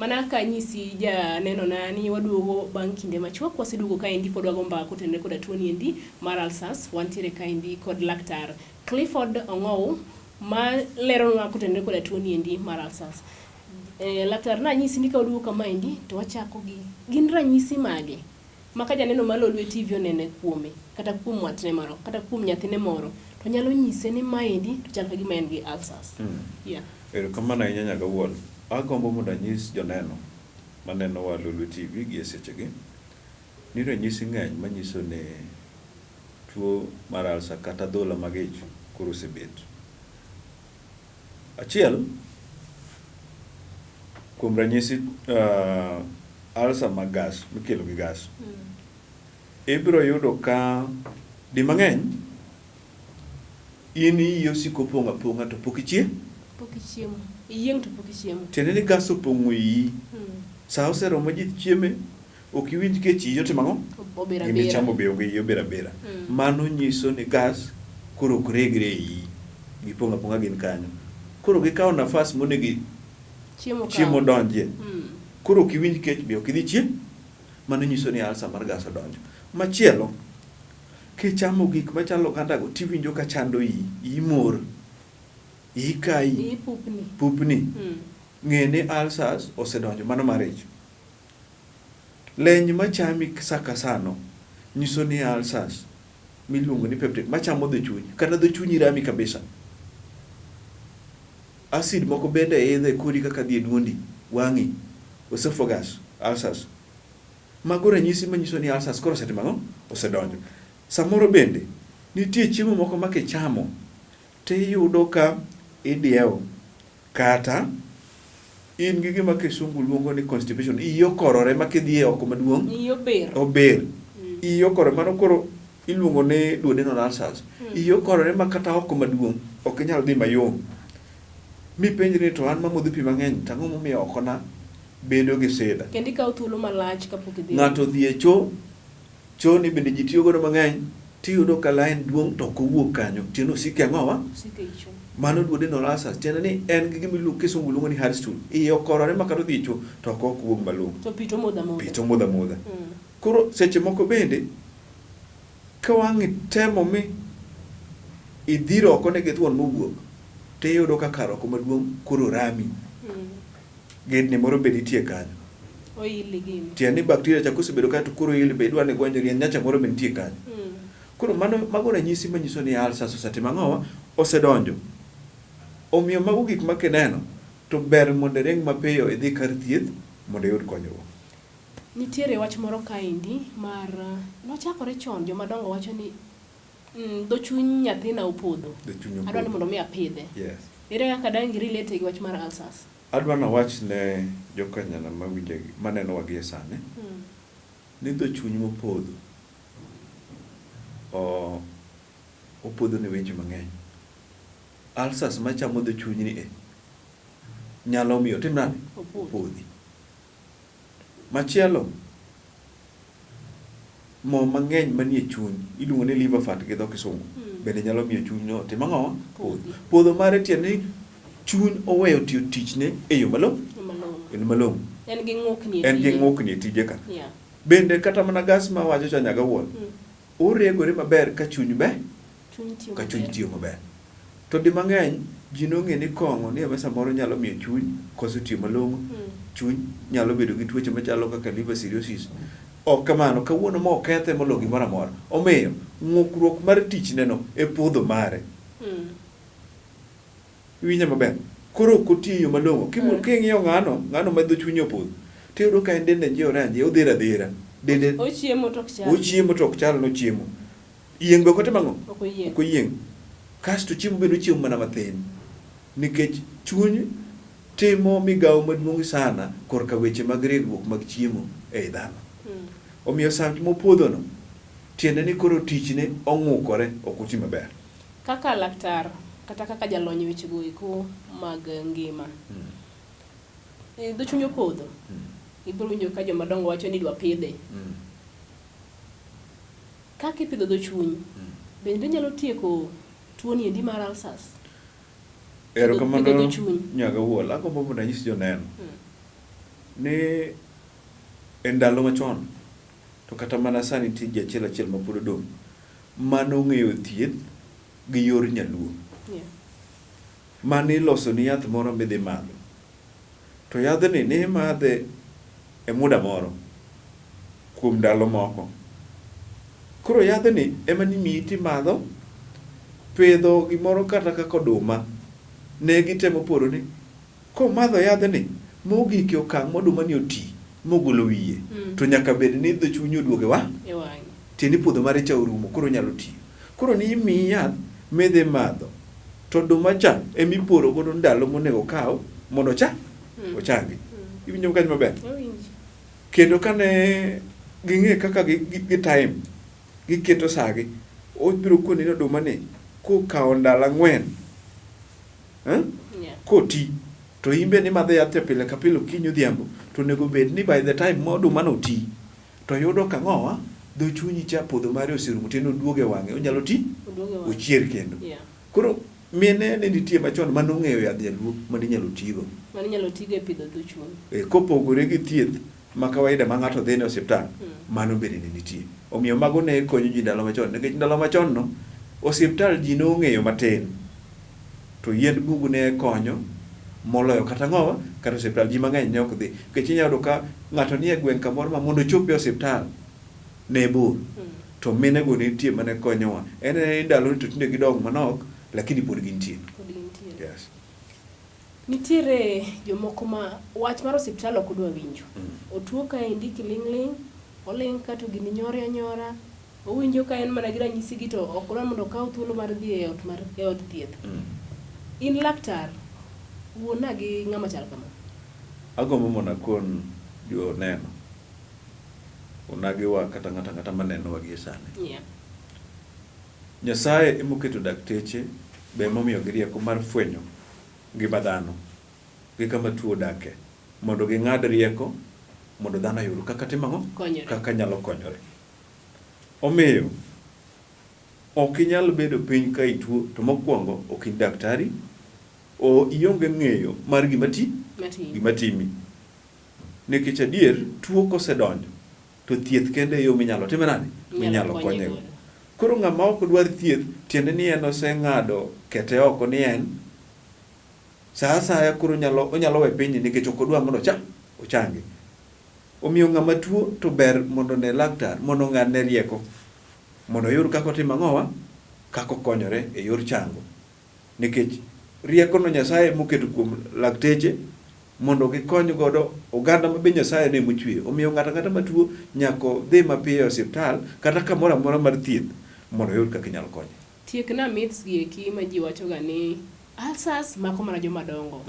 Mana kaka anyisi janenona ni waduogo bang' kinde machuok, waseduogo kaendi pod wago mbaka kotenore koda tuoni endi mar ulcers. Wantiere kaendi kod laktar Clifford Ong'ow ma leronwa kotenore koda tuoni endi mar ulcers. Laktar nanyisi ni ka waduogo kamaendi to wachako gi gin ranyisi mage ma ka janeno mar Lolwe TV oneno e kuome kata kuom watne moro kata kuom nyathine moro to nyalo nyise ni maendi to chal ka gima en gi ulcers. Yeah. Erokamano ahinya Nyagawuol. Agombo mondo anyis joneno manenowa Lolwe TV gi e sechegi ni ranyisi ng'eny manyiso ni tuo mar ulcer kata adhola mag ich koro osebet. Achiel kuom ranyisi ulcer mag gas mikelo gi gas. Ibiro yudo ka di mang'eny in iyi osiko pong' apong'a to pok ichie. Pok ichiemo. Iyieng' to pok ichiemo. Tiende ni gas opong'o iyi. Sa oseromo ji chieme, ok iwinj kech iyi otimo ang'o? Obiro Gima abira. ichamo be onge iyi obiro abira. Mano nyiso ni gas koro ok regre e iyi. Gipong' apong'a gin kanyo. Koro gikawo nafas monego Chiemo kawo. chiemo donjie. Koro ok iwinj kech be ok idhi chiem. Mano nyiso ni ulcer mar gas odonjo. Machielo, kichamo gik machalo oganda go tiwinjo ka chando iyi, iyi mor, iyi kayi, Iyi pupni. pupni. Ng'e ni ulcers osedonjo, mano mar ich. Leny machami sa ka sano nyiso ni ulcers miluongo ni peptic machamo dho chuny kata dho chunyi rami kabisa. Acid moko bende idho e kori kaka dhi e duondi, wang'i, esophagus, ulcers. Mago ranyisi manyiso ni ulcers koro osetimo ang'o? Osedonjo. Samoro bende nitie chiemo moko ma kichamo tiyudo ka idiewo kata in gi gima kisungu luongo ni constipation, iyi okorore ma kidhi e oko maduong' Iyi ober. ober. Iyi okorore mano koro iluongo ni duodenal ulcers. Iyi okorore ma kata oko maduong' ok inyal dhi mayom. Mipenjri ni to an mamodho pi mang'eny to ang'o momiyo okona bedo gi sida. Kendo ikawo thuolo malach kapok idhi. Ng'ato odhi e cho, cho ni bende ji tiyo godo mang'eny, tiyudo ka line duong' to ok owuog kanyo. Tiende osike ang'owa? Osike e cho. Mano duodenal ulcers. Tiende ni en gi gima kisungu luongo ni hard stool. Iye okorore ma kata odhi e cho to ok owuog malong'o. To pi to omodho amodha. Pi to omodho amodha. Koro seche moko bende ka wang' itemo mi idhiro oko ne githuon mowuok, tiyudo ka kar oko maduong' koro rami. Gedni moro be nitie kanyo. Oili gini. Tiende ni bacteria cha kosebedo kanyo to koro oili be idwa ni gwanjori en nyacha moro be nitie kanyo. Koro mano mago ranyisi manyiso ni ulcers osetimo ang'owa? Osedonjo. Omiyo mago gik ma kineno to ber mondo iring mapiyo idhi kar thieth mondo iyud konyruok. Nitiere wach moro kaendi mar nochakore chon jomadongo wacho ni dho chuny nyathina opodho. Dho chuny Adwa ni opodho. mondo mi apidhe. Yes. Ere kaka dang' relate gi wach mar ulcers? Adwa nawach ne jokanyana mawinja manenowa gie sani ni dho chuny mopodho opodho ne weche mang'eny. Ulcers machamo dho chuny ni e nyalo miyo otim nade? Opodhi. Machielo, mo mang'eny manie chuny iluongo ni liver fat gi dho kisungu bende nyalo miyo chuny no otim ang'o? Podho. Podho mare tiende ni chuny oweyo tiyo tichne e yo malong'o. Malong'o. En malong'o. En gi ng'ukni e En gi tije. ng'ukni e tije ka. Yeah. Bende kata mana gas ma wacho cha nyaga wuon, oregore maber ka chuny be Chuny tiyo ka chuny maber. tiyo maber. To di mang'eny ji nong'e ni kong'o ni ema samoro nyalo miyo chuny koso tiyo malong'o, chuny nyalo bedo gi tuoche machalo kaka liver cirrhosis. Ok kamano, kawuono ma okethe molo gimoro amora. Omiyo, ng'ukruok mar tichneno e podho mare. Iwinja maber? Koro ok otiyo e yo malong'o. King'iyo ng'ano, ng'ano ma dho chunye opodho, tiyudo ka en dende njiwore anjiwa, odhero adhera. Dende Ochiemo to ok chal. ochiemo to ok chal nochiemo. Yieng' be ok otim ang'o? Ok oyieng'. Ok oyieng'. Kasto chiemo bende ochiemo mana mathin. Nikech chuny timo migawo maduong' sana korka weche mag regruok mag chiemo ei dhano. Omiyo sama mopodhono, tiende ni koro tichne ong'ukore, ok oti maber. Kaka laktar kata kaka jalony e wechego eko mag ngima, dho chuny opodho, ibiro winjo ka joma dongo wacho ni idwa pidhe. Kaka ipidho dho chuny, bende nyalo tieko tuoni endi mar ulcers? Erokamano Pidho dho chuny. Nyaga Wuol, agombo mondo anyis joneno. Ni e ndalo machon to kata mana sani nitie ji achiel achiel ma pod odong' manong'eyo thieth gi yor nyaluo. Mane ilosoni yath moro midhi madho. To yadhni nimadhe e muda moro kuom ndalo moko. Koro yadhni ema nimiyi timadho, pidho gimoro kata kaka oduma, ne gitemo poro ni komadho yadhni mogik e okang' ma oduma ni oti mogolo wiye to nyaka bed ni dho chunye oduogo e wang' E wang'e. tiende ni puodho mare cha orumo koro onyalo tiyo. Koro ni imiyi yath midhi madho to oduma cha emiporo godo ndalo monego okaw mondo ocha ochangi. Iwinjo kanyo maber? Awinji. Kendo kane ging'e kaka gi, gi, gi time giketo sagi obiro koni ni oduma ni kokawo ndalo 4 eh? Koti to in bende imadho yath pile ka pile okinyi odhiambo to onego bed ni by the time ma oduma no ti to yudo ka ng'owa dho chunyi cha podho mare oserumo tiende oduogo e wang'e onyalo ti Oduogo e wang'e. ochier kendo. Koro mine ne nitie machon manong'eyo yadh nyaluo mane inyalo tigo. Mane inyalo tigo e pidho dho chuny. E, kopogore gi thieth ma kawaida ma ng'ato dhine e osiptal, mano bende ne nitie. Omiyo mago ne konyo ji ndalo machon nikech ndalo machon no osiptal ji nong'eyo matin to yiend bungu ne konyo moloyo kata ng'owa kata osiptal ji mang'eny ne ok dhi nikech inyalo yudo ka ng'ato nie gweng' kamoro ma mondo ochop e osiptal ne bor to mine go nitie mane konyowa. En ni ndalo ni to tinde gidong' manok lakini pod gintie. Pod gintie. Yes. Nitiere jomoko ma wach mar osiptal ok odwa winjo. Otuo kaendi kiling'ling', oling' ka to gini nyore anyora, owinjo ka en mana gi ranyisi gi to ok odwa mondo okaw thuolo mar dhi e ot mar e od thieth. In laktar, wuona gi ng'ama chal kama. Agombo mondo akon joneno, onagiwa kata ng'ato ang'ata manenowa gie sani. Nyasaye emoketo dakteche be emomiyogi rieko mar fwenyo ngima dhano gi kama tuo odake mondo ging'ad rieko mondo dhano oyud kaka timo ang'o? Konyore. Kaka nyalo konyore. Omiyo ok inyal bedo piny ka ituo to mokwongo ok in daktari o ionge ng'eyo mar gima ti Matimi. gima timi. Nikech adier tuo kosedonjo to thieth kende e yo minyalo time nade? Minyalo konyego. Koro ng'ama ok dwar thieth tiende ni en oseng'ado kete oko ni en sa asaya koro onyalo onyalo we pinyni nikech ok odwar mondo ocha ochangi. Omiyo ng'ama tuo to ber mondo one laktar mondo ong'adne rieko mondo oyud kaka otimo ang'owa kaka okonyore e yor chango. Nikech riekono Nyasaye moketo kuom lakteche mondo gikony godo oganda ma be Nyasaye ne mochweyo. Omiyo ng'ato ang'ata matuo nyaka odhi mapiyo e osiptal kata kamoro amora mar thieth mondo oyud kaka inyalo konye. Tiekna myths gi eki ma ji wachoga ni ulcers mako mana joma dongo.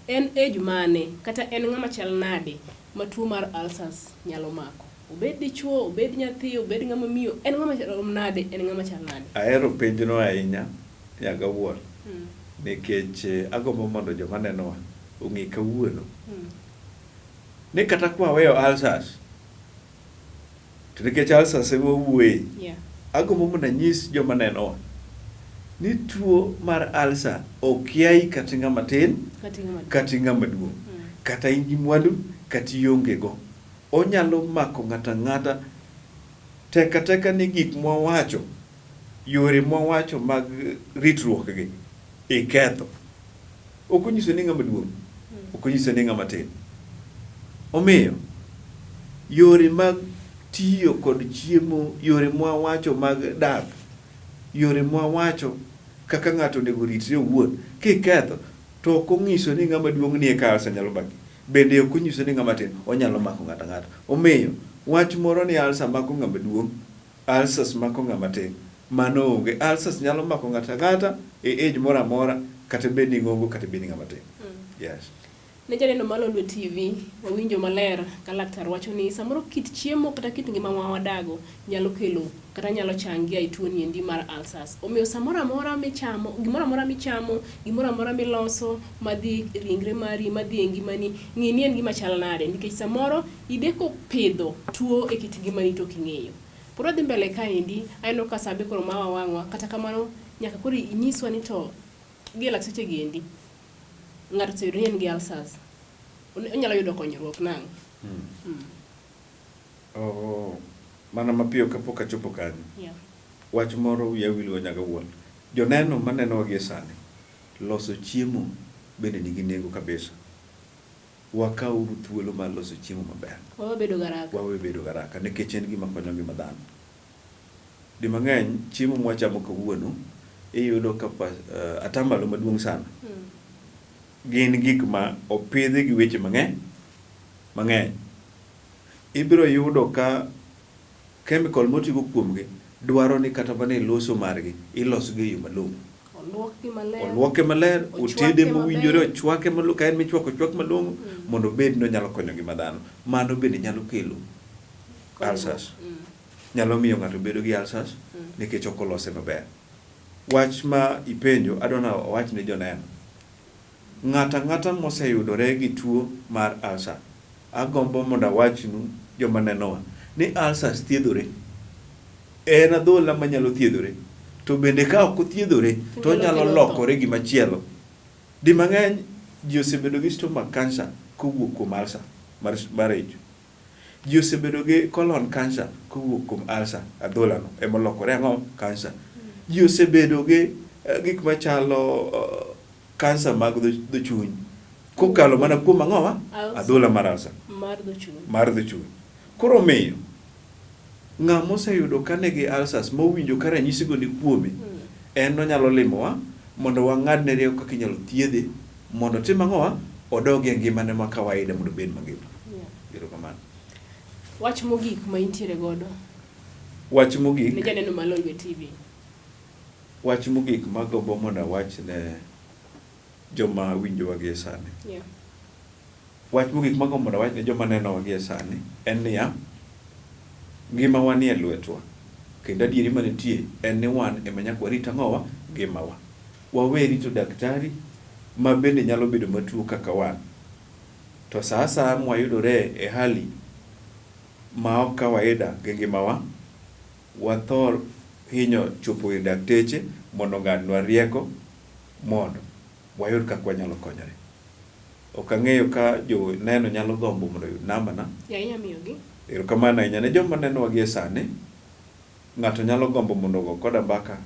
En age mane kata en ng'ama chal nade ma tuo mar ulcers nyalo mako? Obed dichuo, obed nyathi, obed ng'ama miyo, en ng'ama rom nade, en ng'ama chal nade? Ahero penjno ahinya nyagawuor nikech agombo mondo joma nenowa ong'e kawuono ni kata kwaweyo ulcers to nikech ulcers ema wawuoye agombo mondo anyis joma nenowa ni tuo mar ulcer ok yai kata ng'ama tin Kata ng'ama kata ng'ama duong' kata in gi mwandu kata ionge go. Onyalo mako ng'ato ang'ata tek ateka ni gik mwawacho yore mwawacho mag ritruok gi iketho. Ok onyiso ni ng'ama duong', ok onyiso ni ng'ama tin. Omiyo yore mag tiyo kod chiemo, yore mwawacho mag dak, yore mwawacho kaka ng'ato onego oritre owuon, kiketho to ok onyiso ni ng'ama duong' ni eka ulcer nyalo maki. Bende ok onyiso ni ng'ama tin onyalo mako ng'ato ang'ata. Omiyo wach moro ni ulcer mako ng'ama duong', ulcers mako ng'ama tin, mano onge. Ulcers nyalo mako ng'ato ang'ata e age moro amora kata bed ni ing'ongo kata bed ni ng'ama tin. Yes. Ne janeno mar Lolwe TV, wawinjo maler ka laktar wacho ni samoro kit chiemo kata kit ngima ma wadago nyalo kelo kata nyalo changia e tuo ni endi mar ulcers. Omiyo samoro amora michamo, gimoro amora michamo, gimoro amora miloso madhi e ringre mari, madhi e ngimani, ng'i ni en gima chal nade nikech samoro ideko pidho tuo e kit ngimani to ok ing'eyo. Pod wadhi mbele kaendi, aneno ka saa be koro mawa wang'wa, kata kamano nyaka koro inyiswa ni to gi e lakteche gi endi, ng'ato oseyudo ni en gi ulcers. Onyalo yudo konyruok nang'o? Oh, mana mapiyo kapok achopo kanyo. Wach moro wiya wilgo nyaka wuon. Joneno manenowa gie sani, loso chiemo bende nigi nengo kabisa. Wakawuru thuolo mar loso chiemo maber. Wawe bedo garaka. Wawe bedo garaka nikech en gima konyo ngima dhano. Di mang'eny chiemo mwachamo kawuono iyudo ka atamalo maduong' sana gin gik ma opidhi gi weche mang'eny mang'eny. Ibiro yudo ka chemical motigo kuomgi dwaro ni kata mana e loso margi ilosgi e yo malong'o. Oluokgi maler. Oluoke maler, Ochwake otede mowinjore, maber. ochwake malong'o, ka en michwako ochwak malong'o mondo obed ni onyalo konyo ngima dhano. Mano bende nyalo kelo ulcers. Nyalo miyo ng'ato bedo gi ulcers nikech ok olose maber. Wach ma ipenjo adwa ni awach ne joneno. Ng'ato ang'ata moseyudore gi tuo mar ulcer, agombo mondo awachnu joma nenowa ni ulcers thiedhore. En adhola manyalo thiedhore. To bende ka ok othiedhore to onyalo lokore gimachielo. Di mang'eny ji osebedo gi stomach cancer kowuok kuom ulcer mar ich. Ji osebedo gi colon cancer kowuok kuom ulcer, adhola no emolokore ang'o? Cancer. Ji osebedo gi gik machalo cancer mag dho chuny kokalo mana kuom ang'owa? Adhola mar ulcer. Mar dho chuny. Mar dho chuny. Koro omiyo ng'ama oseyudo ka nigi ulcers mowinjo ka ranyisigo ni kuome, en onyalo limowa mondo wang'adne rieko kaka inyalo thiedhe mondo otim ang'owa? Odog e ngimane ma kawaida mondo obed mangima. Erokamano. Wach mogik ma intiere godo. Wach mogik. Ne janeno mar Lolwe TV. Wach mogik magombo mondo awach ne joma winjowa gie sani. Wach mogik magombo mondo awach ne joma nenowa gie sani en niya, ngimawa nie lwetwa kendo adieri manitie en ni wan ema nyaka warit ang'owa? Ngimawa. Wawe rito daktari ma bende nyalo bedo matuo kaka wan. To sa asaya mwayudore e hali ma ok kawaida gi ngimawa, wathor hinyo chopo ir dakteche mondo ong'adnwa rieko mondo wayud kaka wanyalo konyore. Ok ang'eyo ka joneno nyalo gombo mondo oyud namba na. Ya, inya miyogi. Erokamano ahinya ne joma nenowa gie sani. Ng'ato nyalo gombo mondo ogo koda mbaka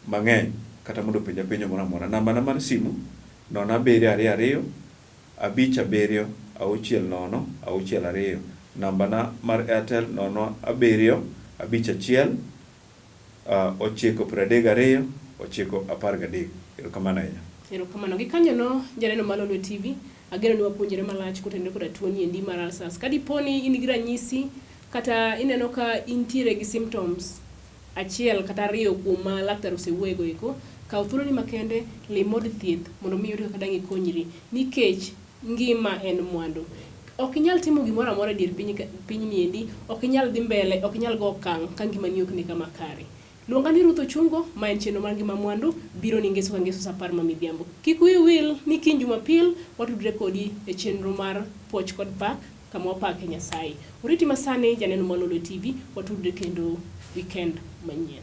mang'eny kata mondo openja penjo moro amora. Namba na mar simu 0722 57 60 62. Namba na mar Airtel 07 51 9 32 9 13. Erokamano ahinya. Erokamano. Gikanyono, janeno mar Lolwe TV, ageno ni wapuonjore malach kotenore koda tuo ni endi mar ulcers. Ka dipo ni in gi ranyisi kata ineno ka intiere gi symptoms achiel kata ariyo kuom ma laktar osewuoyego eko, kaw thuoloni makende, lim od thieth mondo mi iyud kaka dang' ikonyri nikech ngima en mwandu. Ok inyal timo gimoro amora e dier piny pinyni endi, ok inyal dhi mbele, ok inyal go okang' ka ngimani ok ni kama kare. Luonga ni Ruth Ochungo, ma en chenro mar Ngima Mwandu, biro ni ngeso ka ngeso sa 10 ma midhiambo. Kik wiyi wil ni kiny Jumapil watudre kodi e chenro mar Puoch kod Pak kama wapake Nyasaye. Oriti masani janeno mar Lolwe TV, watudre kendo weekend manyien.